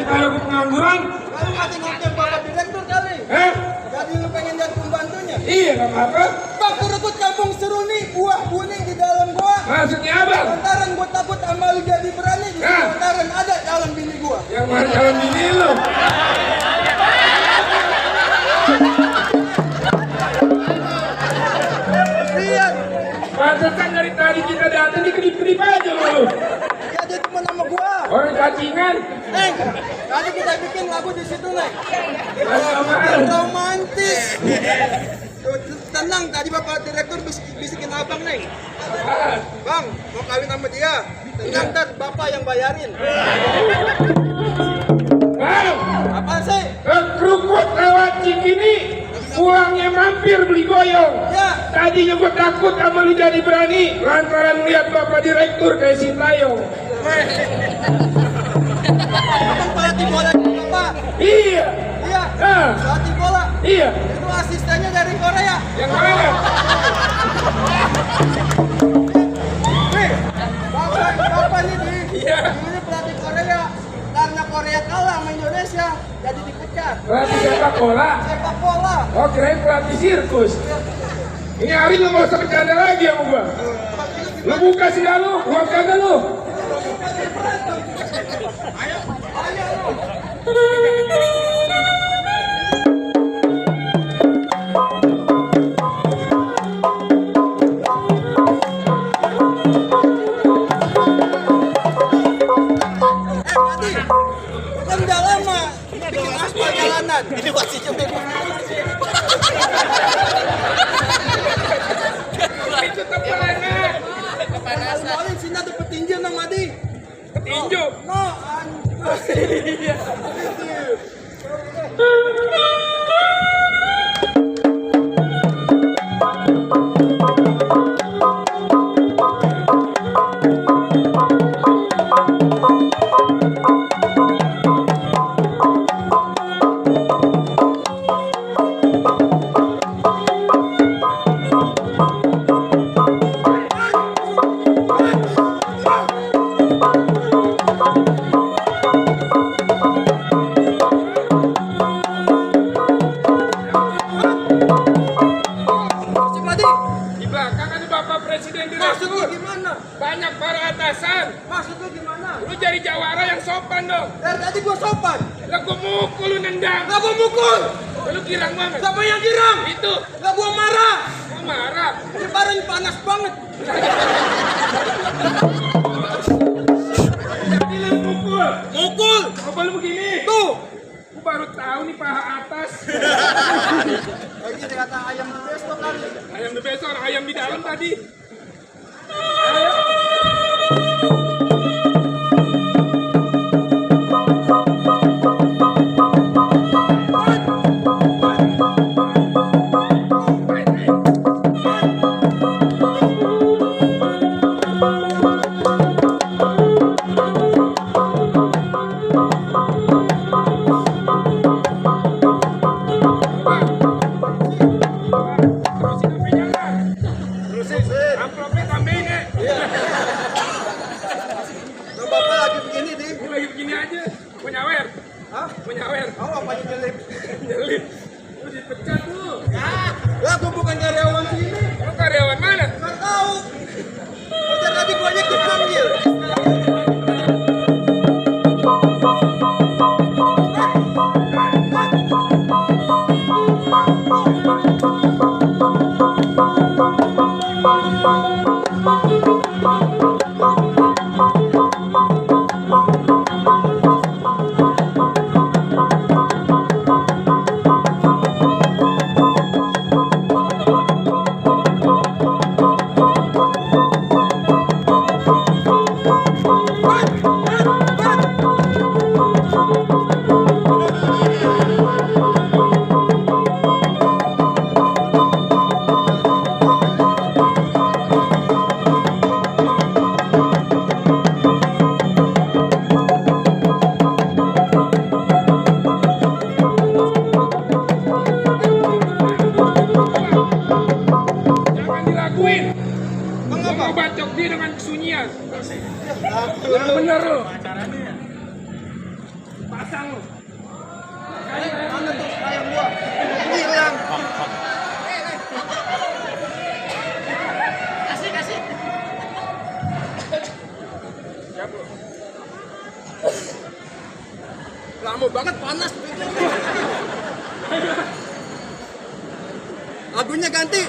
kalau aku pengangguran. Kamu masih ngomong Bapak Direktur kali. Jadi lu pengen jadi pembantunya? Iya, nggak apa-apa. Bang, kurukut kampung seru nih, buah bunih di dalam gua. Maksudnya apa? Lantaran gua takut sama lu jadi berani. Lantaran ada calon bini gua. Yang mana calon bini lu? Lihat. Pantesan dari tadi kita datang dikedip-kedip aja lu. Ya dia cuma nama gua. Orang cacingan. Tadi kita bikin lagu di situ, Neng. Lagu apaan? Romantis. Tuh, tenang, tadi Bapak Direktur bisikin abang, Neng. Bang, mau kawin sama dia. Tenang, ntar Bapak yang bayarin. Bang, Apa sih? kerukut lewat Cikini. Pulangnya mampir beli goyong. Ya. Tadinya gue takut sama lu jadi berani. Lantaran lihat Bapak Direktur kayak Sintayong. Abang pelatih bola Bapak. Iya. Iya. Pelatih bola. Iya. Itu asistennya dari Korea. Yang mana? Nih, Bapak nih di. Iya. Ini pelatih Korea. Karena Korea kalah sama Indonesia, jadi dipecat. Pelatih sepak bola. Sepak bola. Oh, kirain pelatih sirkus. Ini hari lu mau bercanda lagi sama gua. Lu buka sih lu, gua kagak lu. Kan udah lama bikin aspal jalanan. Ini masih cuma Itu tepelannya. kepanasan. Sini ada petinju Nang Madi. Petinju. No, anjir. Di belakang ada Bapak Presiden Maksud lu Direktur. gimana? Banyak para atasan. Maksud lu gimana? Lu jadi jawara yang sopan dong. Dari tadi gua sopan. Lah gua mukul lu nendang. Gak gua mukul. Lu girang banget. Siapa yang girang? Itu. Gak gua marah. Gua marah. Ini barang panas banget. Jadi lu mukul. Mukul. Coba lu begini. Tuh. Gua baru tahu nih paha atas. Lagi dikata ayam di besto kali. Ayam di besok, orang ayam di dalam tadi. Amplopnya tambahin ya. Nah, Bapak lagi begini di. Ini lagi begini aja. Mau nyawer. Hah? Mau nyawer. Kamu apa nyelip? Nyelip. Lu dipecat lu. Lah gua bukan karyawan sini. Lu karyawan mana? Nggak tahu. Udah tadi gua aja dipanggil. Yang bener lu. pisang lu. Mana tuh ayam gua? Hilang. Kasih. Siap lu. Lama banget panas. Lagunya ganti.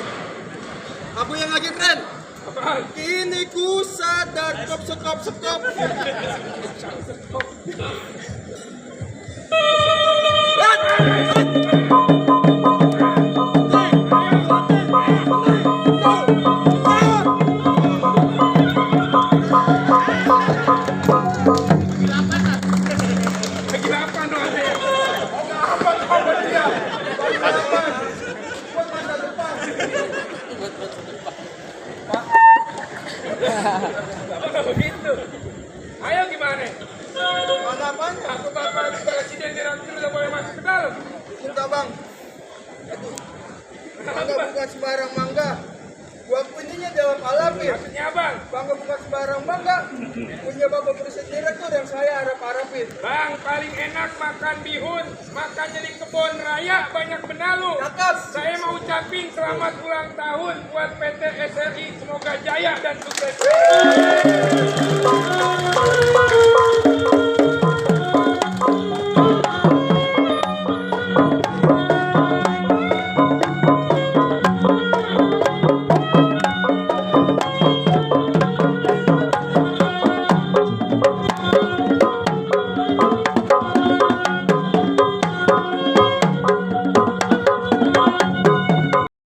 Lagu yang lagi tren. Apaan? Kini ku sadar sekop. Lagi apa dong ada ya? Apa begitu? Ayo gimana? Mana apanya? Aku bapak presiden direktur udah boleh masuk ke dalam. Cinta bang. Aduh. Mangga bukan sembarang mangga. Gua punyanya Dewa Palapir. Maksudnya abang? Bangga bukan sembarang bangga. Punya bapak presiden direktur yang saya harap-harapin. Bang, paling enak makan bihun, makannya di kebun raya banyak benalu. Cakep. Saya mau ucapin selamat ulang tahun buat PT SRI, semoga jaya dan sukses.